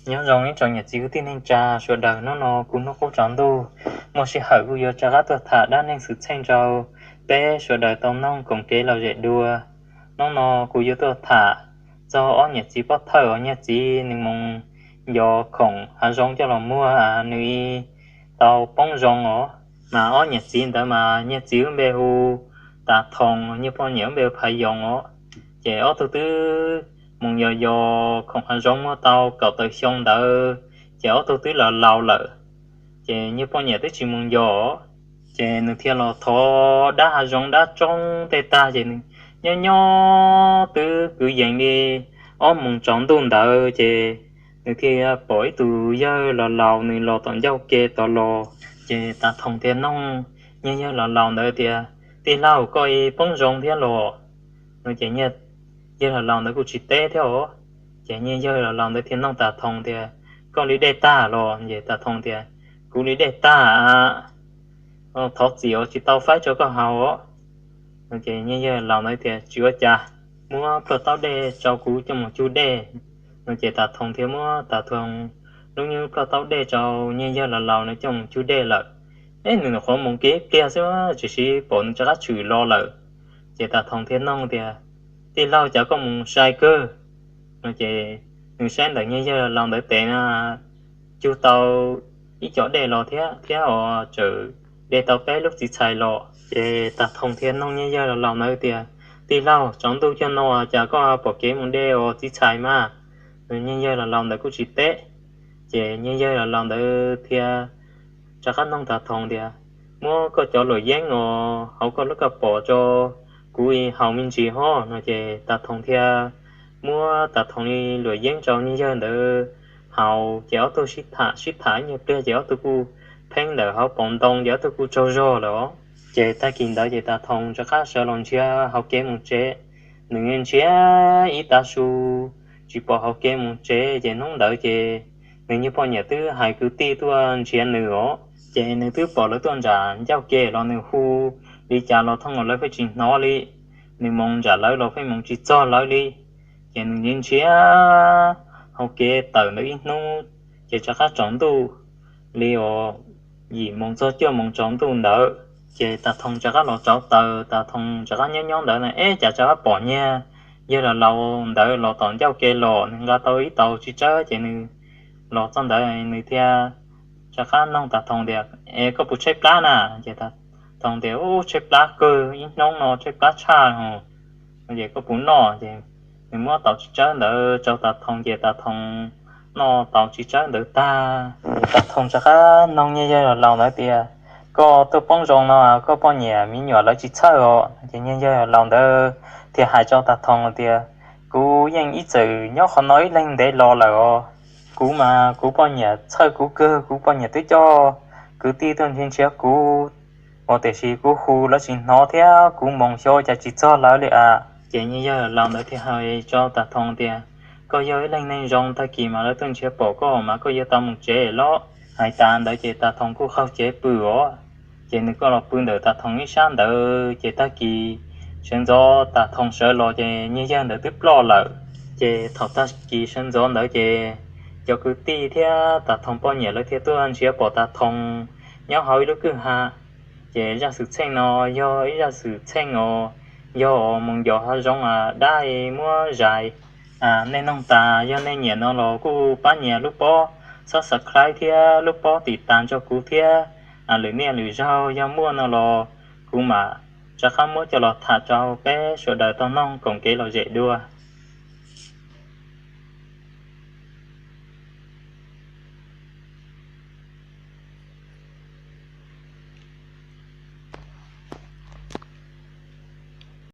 Nyob zoo ib tsoom niam txiv kwv tij neej tsa sawv daws, hnub no kuv Hnub Qub Tsaus Ntuj muaj sij hawm kuj yuav rov qab tuaj tham dab neeg xwm txheej rau peb sawv daws tau mloog koom kev lom zem dua. Hnub no kuv yuav tuaj tham txog ob niam txiv pov thawj uas niag txiv nws mus yos khoom hav zoov coj los muag nws tau poob zoo os. Mas ob niam txiv ntawd mas niag txiv lub npe hu Tas Thoo, niag poj niam lub npe hu Phav Yoos os. Ces ob tug twb mus yos yos khoom hav zoov muag tau kaum tawm xyoo ntawd, ces ob tug twb los laus lawm. Ces niag poj niam twb tsis mus yos, ces nws thiaj los thov dab hav zoov dab tsoob tej tag, ces nws nyob nyob twb kwv yees li ob moos tsaus ntuj ntawd, ces nws thiaj pom ib tus yawg laus laus nws los tom ncauj ke tod los. Ces Tas Thoo thiaj noog niag yawg laus laus ntawd tias, Tij laug, koj poob zoo thiab los? No ces yawg laus laus ntawd kuj tsis teb thiab os. Ces niag yawg laus laus ntawd thiaj noog Tas Thoo tias, Koj li dej tag los? Ces Tas Thoo tias, Kuv li dej tag, thov txim os, tsis tau faib rau koj haus. No ces niag yawg laus ntawd tias, Tsis ua cas, muab plhuaj taub dej rau kuv coj mus cug dej. No ces Tas Thoo thiaj muab Tas Thoo lub nyuag plhuaj taub dej rau niag yawg laus laus ntawd coj mus cug dej lawm. Eb, nws nyuam qhuav mus kev ib pliag xwb, tiam sis pom nws rov qab tshwm los lawm. Ces Tas Thoo thiaj noog tias, Tij laug, cas koj mus sai kawg? No ces nws saib ntawm niag yawg laus ntawd tes na, cug tau ib co dej los thiab, thiab uas tseem de tau peb lub txiv txhais los. Ces Tas Thoo thiaj noog niag yawg laus ntawd tias, Tij laug, tsaus ntuj cuag no cas koj pom kev mus de uas txiv txhais mas? Niag yawg laus laus ntawd kuj tsis teb. Ces niag yawg laus laus ntawd thiaj rov qab noog Tas Thoo tias, Muab koj cov luam yeeb uas hauv koj lub koj pom rau kuv haus me ntsis hov. No ces Tas Thoo thiaj muab Tas Thoo li luam yeeb rau niag yawg ntawd haus, ces ob tug sib tham sib tham ib nyuag pliag ces ob tug kuj pheeb ntawm hauv paus ntoo ces ob tug kuj tsaug zog lawm os. Ces tag kis ntawd ces Tas Thoo rov qab sawv los nrhiav hauv kev mus tsev. Nws nrhiav ib tav su tsis pom hauv kev mus tsev, ces hnub ntawd ces nws niag poj niam twb hais kwv tij tuaj nrhiav nws os. Ces nws twb pom lawv tuaj nram ncauj ke los nws hu li cas los thooj los lawv pheej tsis hnov li. Nws mus nram lawv los pheej mus tsis txog lawv li. Ces nws nrhiav hauv kev tawm ntawd ib hnub, ces rov qab tsaus ntuj li uas yim moos txog cuaj moos tsaus ntuj ntawd, ces Tas Thoo rov qab los rauv taws. Tas Thoo rov qab nyob nyob ntawd na, eb, cas rov qab pom niag yawg laus laus ntawd los tom ncauj ke los. Nws nqa tau ib tau tsiv tsawb, ces nws los txog ntawd nws thiaj rov qab noog Tas Thoo tias, Es koj puas tshaib plab na? Ces Tas Thoo tias, Ub, tshaib plab kawg, ib hnub no tshaib plab tshaj. Ces koj puas noj? Ces nws muab tau tsiv tsawb ntawd rau Tas Thoo, ces Tas Thoo noj tau tsiv tsawb ntawd tag, Tas Thoo rov qab noog niag yawg laus ntawd tias, Koj tuaj poob zoo no, koj poj niam me nyuam lawv tsis txhawj os? Ces niag yawg laus ntawd thiaj hais rau Tas Thoo tias, Kuv yeej ib txwm nyob qhov no ib leeg ntev los lawm os. Kuv mas kuv poj niam txhawj kuv kawg, kuv poj niam twb coj kwv tij tuaj nrhiav nrhiav kuv, ua tiam sis kuv hu lawv tsis hnov thiab kuv mus xyov cas tsis txog lawv li as. Ces niag yawg laus ntawd thiaj hais rau Tas Thoo tias, Koj yog ib leeg neeg zoo, tag kis mas lawv tuaj nrhiav pom koj mas koj yuav tau mus tsev los. Hais tas ntawd ces Tas Thoo kuj qaug cev pw os. Ces nws kuj los pw ntawm Tas Thoo ib sab ntawd, ces tag kis sawv ntxov Tas Thoo sawv los ces niag yawg ntawd twb ploj lawm. Ces thaum tag kis sawv ntxov ntawd ces cov kwv tij thiab Tas Thoo poj niam lawv thiaj tuaj nrhiav pom Tas Thoo nyob hauv ib lub kwj ha. Ces zaj xwm txheej no yog ib zaj xwm txheej uas yog mus yos hav zoov dab muab zais. Nej noog tas yog nej nyiam no los kuj pab nias lub pob subscribe thiab lub pob tiv tas rau kuv thiab. Lwm niaj lwm zaug yog muaj no los kuv mam rov qab muab coj los tham rau peb sawv daws tau noog koom kev lom zem dua.